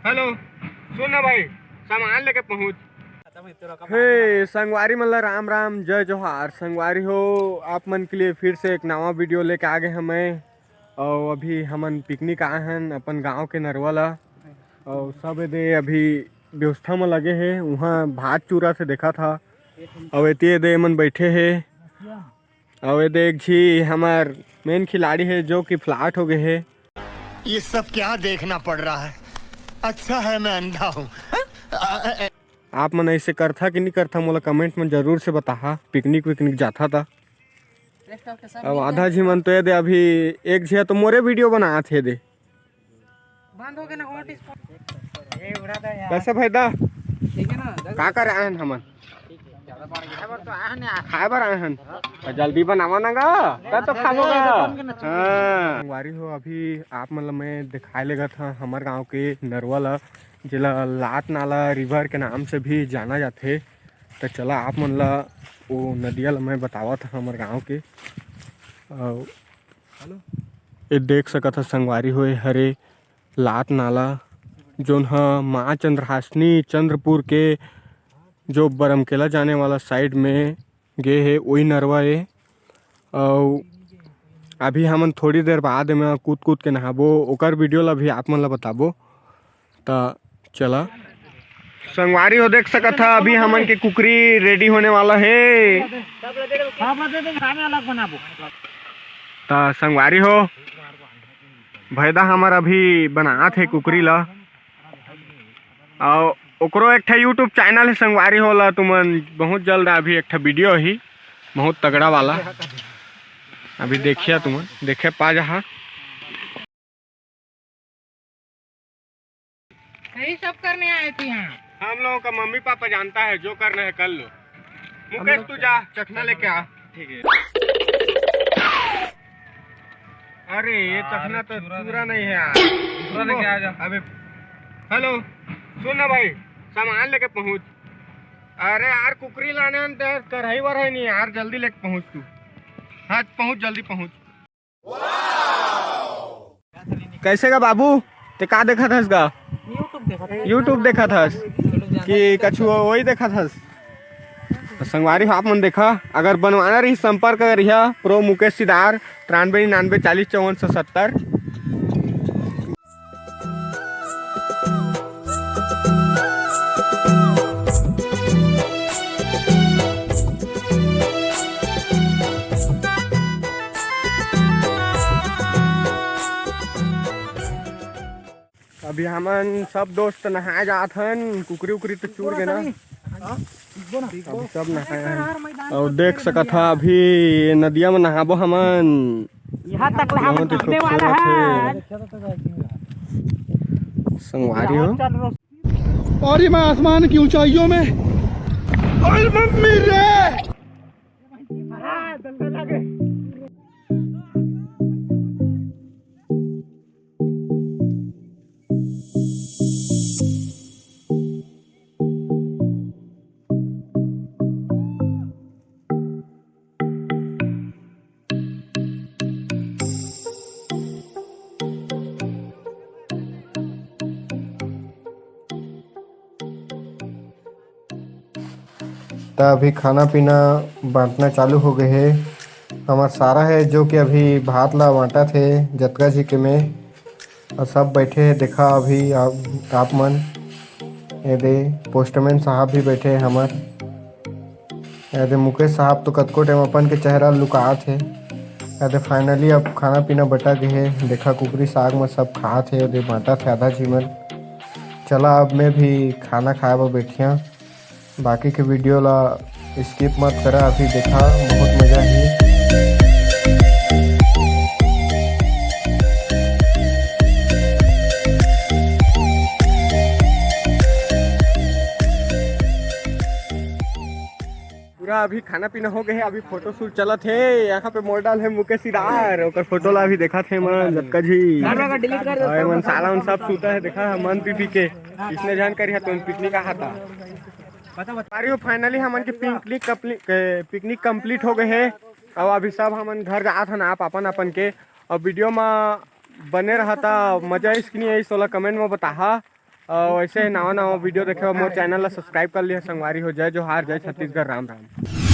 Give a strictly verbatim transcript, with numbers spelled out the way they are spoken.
Hello, सुन ना भाई, सामान लेके पहुँच। हे संगवारी मन ला राम राम, जय जोहार। संगवारी हो, आप मन के लिए फिर से एक नवा वीडियो लेके आ गे हंव मैं। अउ अभी हमन पिकनिक आए हन अपन गांव के नरवा ला। अउ सब एदे अभी व्यवस्था म लगे हे, उहाँ भात चूरा से देखा था। अउ एती एदे एमन बैठे हे। अउ एदे एक झी हमर मेन खिलाड़ी हे जो कि फ्लैट हो गए हे। ये सब क्या देखना पड़ रहा है? अच्छा है मैं अंधा हूँ। आप मन ऐसे करथा कि नहीं करथा, मोला कमेंट में जरूर से बताहा। पिकनिक विकनिक जाथा ता। अब आधा झी मन तो ये दे, अभी एक झी तो मोरे वीडियो बनात हे दे। बंद हो गया ना, हॉट स्पॉट। कैसे भाई दा? ठीक है ना? का कर आए हन हमन? खाए बर तो आए हन यार। खाए बर आए हन। तो जल्दी बनावा ना गा, तब तो खाबो गा। हाँ। संगवारी हो, अभी आप मन ल मैं दिखाए लेगत हंव हमर गांव के नरवा ल, जेला लात नाला रिवर के नाम से भी जाना जाथे। त चला आप मन ल वो नदिया ल मैं बतावत हंव हमर गांव के। अउ ये देख सकत ह संगवारी हो, ये हरे लात नाला, जोन ह माँ चंद्रहासिनी चंद्रपुर के जो बरमकेला जाने वाला साइड में गे हे, वही नरवा ए। अउ अभी हमन थोड़ी देर बाद में कूद कूद के नहाबो, ओकर वीडियो ला भी आप मन ला बताबो। त चला संगवारी हो, देख सकत ह अभी हमन के कुकरी रेडी होने वाला हे। त संगवारी हो, भैदा हमर अभी बनात हे कुकरी ला। अउ ओकरो एक ठा YouTube चैनल हे संगवारी हो, ला तुमन बहुत जल्द अभी एक ठा वीडियो ही बहुत तगड़ा वाला अभी देखिया, तुमन देखे पा जाहा। यही सब करने आए थे यहाँ। हम लोगों का मम्मी पापा जानता है, जो करना है कर लो। मुकेश, तू जा, चखना लेके आ। ठीक है। अरे, ये चखना तो चूरा नहीं है यार। दूसरा लेके आ जा। अबे, हेलो, सुन ना भाई, सामान लेके पहुँच। अरे यार, कुकरी लाने हन त कढ़ाई वढ़ाई नहीं यार, जल्दी लेके पहुँच तू। हाँ, पहुँच, जल्दी पहुँच। कैसे गा बाबू, ते का देखत हस गा? YouTube देखत हस कि कछु वही देखत हस? त संगवारी हो, आप मन देखा, अगर बनवाना रही, संपर्क करिहा प्रो मुकेश सिदार, तिरानबे निन्यानबे चालीस चौवन सौ सत्तर। अभी हमन सब दोस्त नहाए जात हन, कुकरी उकरी तो चूर गे ना। अभी सब नहाए हन। अउ देख सकत हा, अभी नदिया में नहाबो हमन। यहाँ तक ला हम बहुत ही खूबसूरत वाला है। संगवारी हो। और ये मैं आसमान की ऊंचाइयों में, और मम्मी रे। त अभी खाना पीना बांटना चालू हो गए हे। हमर सारा हे जो कि अभी भात ला बांटत हे जतका झी के में, अउ सब बैठे हे। देखा अभी आप, आप मन, एदे पोस्टमैन साहब भी बैठे हे हमर। एदे मुकेश साहब तो कतको टाइम अपन के चेहरा लुकात हे। एदे finally अब खाना पीना बटा गे हे। देखा कुकरी साग में सब खात हे, एदे बांटत हे आधा झी मन। चला अब मैं भी खाना खाए बर बैठिया। बाकी के वीडियो ला skip मत करा, अभी देखा, बहुत मजा ही। पूरा अभी खाना पीना हो गए हे, अभी फोटो शूट चलत हे। यहाँ पे मॉडल हे मुकेश सिदार, ओकर फोटो ला अभी देखत हे मन जतका झी। अउ मन साला मन सब सूता हे, देखा मन पी पी के। इसने जान करिहा तो पिकनिक आहा था। अरे हो, finally हमन के पिकनिक complete, ए, पिकनिक complete हो गए हे। अब अभी सब हमन घर जात हन आप अपन अपन के। अब वीडियो में बने रहा था, मजा आइस कि नहीं आइस, ओला comment में बताहा। अउ ऐसे नवा नवा वीडियो देखे बर मोर चैनल ला सब्सक्राइब कर लिहा संगवारी हो। जय जोहार, जय छत्तीसगढ़, राम राम।